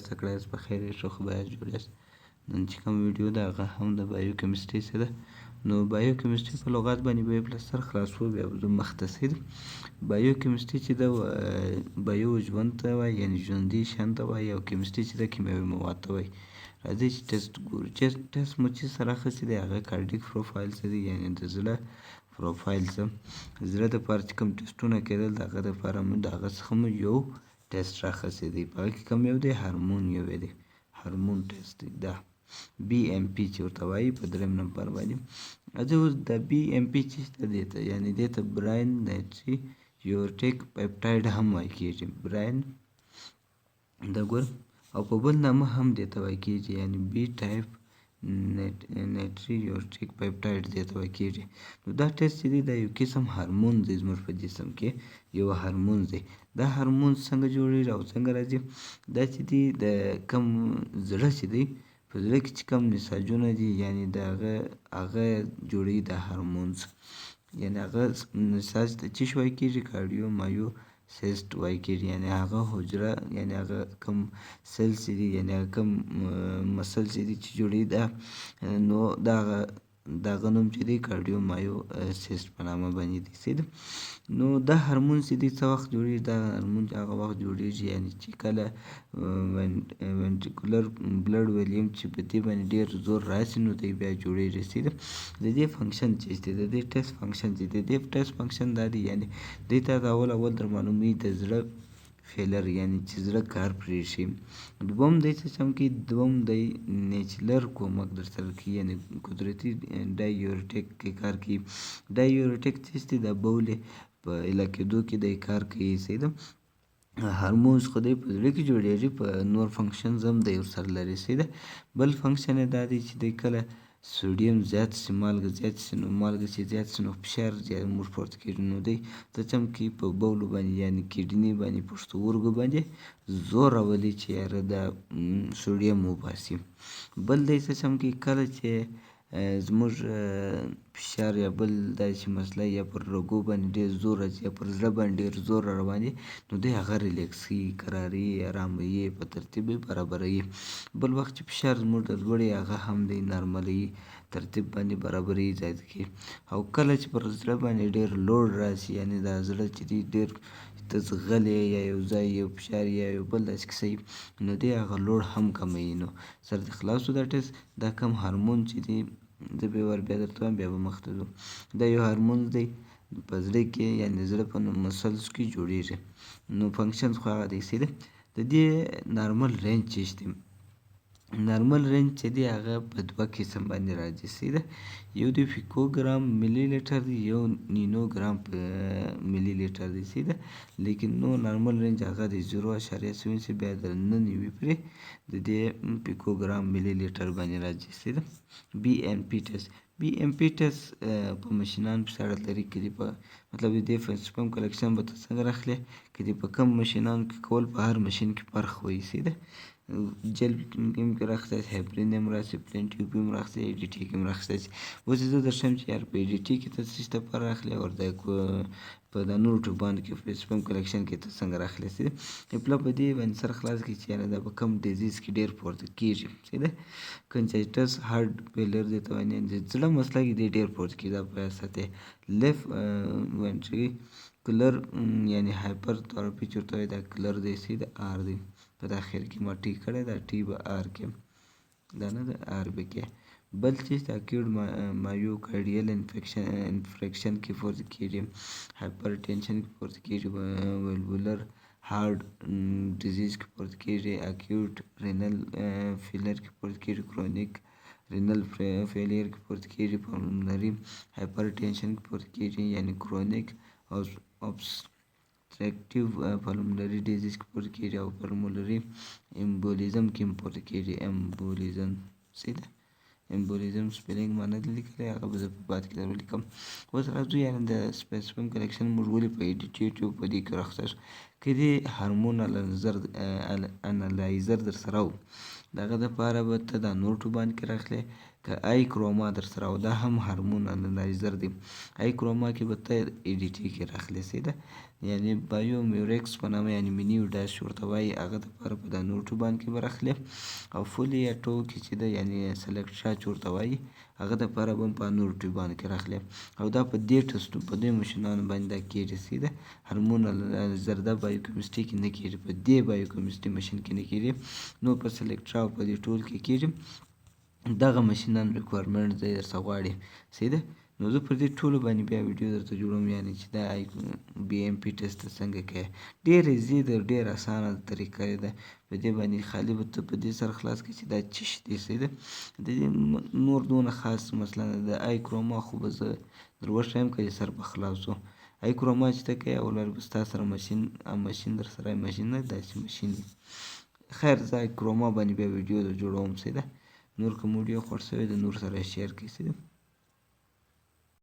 تاسو کړی یاست؟ په خیر یې، ښه خو به یاست، جوړ یاست. نن چې کوم ویډیو ده، هغه هم د بایو کیمستري څخه ده. نو بایو کیمستري په لغت باندې به یې پلستر خلاصو، بیا به ځو مخته. صحیح ده. بایو کیمستري چې ده، بایو ژوند ته وایي، یعنې ژوندي شیان ته وایي، او کیمستري چې ده، کیمیاوي مواد ته وایي. راځئ چې ټیسټ ګورو. چې ټیسټ مو چې سره اخیستی دی، هغه cardiac profile څه دی، یعنې د زړه پروفایل څه، زړه د پاره چې کوم ټیسټونه کېدل، د هغه دپاره مو د هغه څخه مو یو ټیسټ راخیستی دی. په هغه کې کوم یو دی؟ هارمون یو دی، هارمون ټیسټ دی، دا BNP چې ورته وایي په دریم نمبر باندې. راځئ اوس د BNP چې شته دې ته، یعنې دې ته brain natriuretic peptide هم وایي کېږي، brain د ګور او په بل نامه هم دې ته وایي کېږي، یعنې B type natriuretic peptide دې ته وایي کېږي. نو دا ټیسټ چې دی، دا یو قسم هارمون دی، زموږ په جسم کې یو هارمون دی. دا هارمون څنګه جوړیږي او څنګه راځي؟ دا چې دی، د کم زړه چې دی، په زړه کې چې کوم نساجونه دي، یعنې د هغه جوړوي دا هارمونز، یعنې هغه نساج ته چې شي وایي کېږي؟ cardiomyocyte وایي کېږي. یعنې هغه حجره، یعنې هغه کوم cells چې دي، یعنې هغه کوم muscle چې دي چې جوړوي دا، نو دغه د هغه نوم چې دی، cardiomyocyte په نامه باندې دی. صحیح ده. نو دا هارمون چې دی، څه وخت جوړیږي؟ دا هارمون هغه وخت جوړیږي، یعنې چې کله ventricular blood volume چې په دې باندې ډېر زور راشي، نو دی بیا جوړیږي. صحیح ده. د دې function چې دی، د دې ټیسټ function چې دی، د دې ټیسټ function دا دی، یعنې دې ته د اول اول در معلوموي د زړه failure، یعنې چې زړه کار پرېږدي. دوم دی څه چم کوي؟ دوم دی natural کومک درسره کوي، یعنې قدرتي diuretic کې کار کوي. diuretic څه دی؟ د بولې په ایله کېدو کې دی کار کوي. صحیح ده. هارمونز خو دی په زړه کې جوړیږي، په نور functions هم دی ورسره لري. صحیح ده. بل function یې دا دی چې دی کله سوډیم زیات شي، مالګه زیات شي، نو مالګه چې زیات شي، نو فشار زیات موږ پورته کېږي. نو دی څه چم کوي؟ په بولو باندې، یعنې kidney باندې، پښتورګو باندې زور راولي چې یاره دا سوډیم وباسي. بل دی څه چم کوي؟ کله چې زموږ فشار یا بل داسې مسله یا پر رګو باندې ډېر زور راځي یا پر زړه باندې ډېر زور را روان دي، نو دی هغه relax کوي، کراري، اراموي، په ترتیب یې برابروي. بل وخت چې فشار زموږ د لوړ، هغه هم دی نارملوي، ترتیب باندې برابروي ځای کې. او کله چې پر زړه باندې ډېر load راشي، یعنې دا زړه چې دی ډېر ته ځغلې یا یو ځای یو فشار یا یو بل داسې کیسه، نو دی هغه load هم کموي. نو سر دې خلاص شو. دا ټیسټ، دا کوم هارمون چې دی، زه به ور بیا درته وایم، بیا به مخته ځو. دا یو هارمون دی، په زړه کې، یعنې زړه په muscles کې جوړیږي. نو functions خو هغه دی. صحیح ده. د دې normal range چې دی، normal range چې دی، هغه په دوه قسم باندې راځي. صحیح ده. یو دی picogram milliliter دی، یو nanogram په ملي لیټر دی. صحیح ده. لیکن نو normal range هغه دی 0.7 چې بیا د 99 پرې د دې picogram milliliter باندې راځي. صحیح ده. BNP test، BNP test په ماشینانو پسې اړه لري. که دې په مطلب د دې sperm collection به ته څنګه راخلې، که دې په کم ماشینانو کې کول، په هر ماشین کې فرق وي. صحیح ده. جل کې راخستی شي، هیپرین هم راخستی، plain tube هم راخستی، EDTA کې هم راخستی شي. اوس زه درښیم چې یار په EDTA کې ته څه دپاره راخلې او د په د نورو ټیوبانو کې په sperm collection کې ته څنګه راخلې. صحیح ده. پله په دې باندې سر خلاص کړي چې یعنې دا په کم disease کې ډېر پورته کېږي. صحیح ده. congestive heart failure دې ته وایي، د زړه مسله کې دی ډېر پورته کېږي، دا په یاد ساتئ. left ventricular یعنې hypertrophy چې ورته وایي، دا کلر دی. صحیح ده. R دی په داخل کې، ما T کړی، دا T به R کې، دا نه ده، R به کې. بل چې د acute myocardial infarction کې پورته کېږي، hypertension کې پورته کېږي، valvular heart disease کې پورته کېږي، acute renal failure کې پورته کېږي، chronic renal failure کې پورته کېږي، pulmonary hypertension کې پورته کېږي، یعنې chronic obstructive pulmonary disease کې پورته کېږي او pulmonary embolism کې هم پورته کېږي. embolism، صحیح ده. embolism spelling ما نه دی لیکلی، هغه به زه په بعد کې در ولیکم. اوس راځو، یعنې د sperm collection موږ ولې په EDTA tube په دې کې راخستی شو؟ که دې هارمون analyzer در سره و، د هغه دپاره به ته دا نور ټیوبان کې راخلې. که آی کروما در سره او دا هم هارمون انالایزر دی، آی کروما کې به ته ای ډي ټي کې راخلې، صحیح ده؟ یعنی بایو میوریکس په نامه، یعنی مینیو ډاش ورته وایي، هغه دپاره په دا نور ټوبان کې به راخلې. او فولي اټو کې چې ده، یعنی سلیکټرا چې ورته وایي، هغه دپاره به هم په نور ټیوبانو کې راخلې. او دا په دې ټسټو، په دې مشینانو باندې دا کېږي، صحیح ده؟ هارمون انالایزر دا بایو کیمسټري کې نه کېږي، په دې بایو کیمسټري مشین کې نه کېږي، نو په سلیکټرا او په دې ټول کې کېږي. دغه مشینان ریکوایرمنټ دی درڅخه غواړي، صحیح ده؟ نو زه پر دې ټولو باندې بیا ویډیو درته جوړوم، یعنی چې دا آی بي ایم پي ټیسټ ته څنګه کوې. ډېر ایزي ده، ډېر اسانه طریقه ده. په دې باندې خالي به ته په دې سره خلاص کړې چې دا چش دی، صحیح ده؟ د دې نور دونه خاص مسله نه ده. آی کروما خو به زه در وښایم که سر به خلاص شو. آی کروما چې ته کوې، اول به ستا سره مشین در سره، مشین نه داسې مشین وي. خیر، زه آی کروما باندې بیا ویډیو در جوړوم، صحیح ده؟ نور که مو ویډیو خوښ شوې ده، نور سره شیر کړئ، صحیح ده؟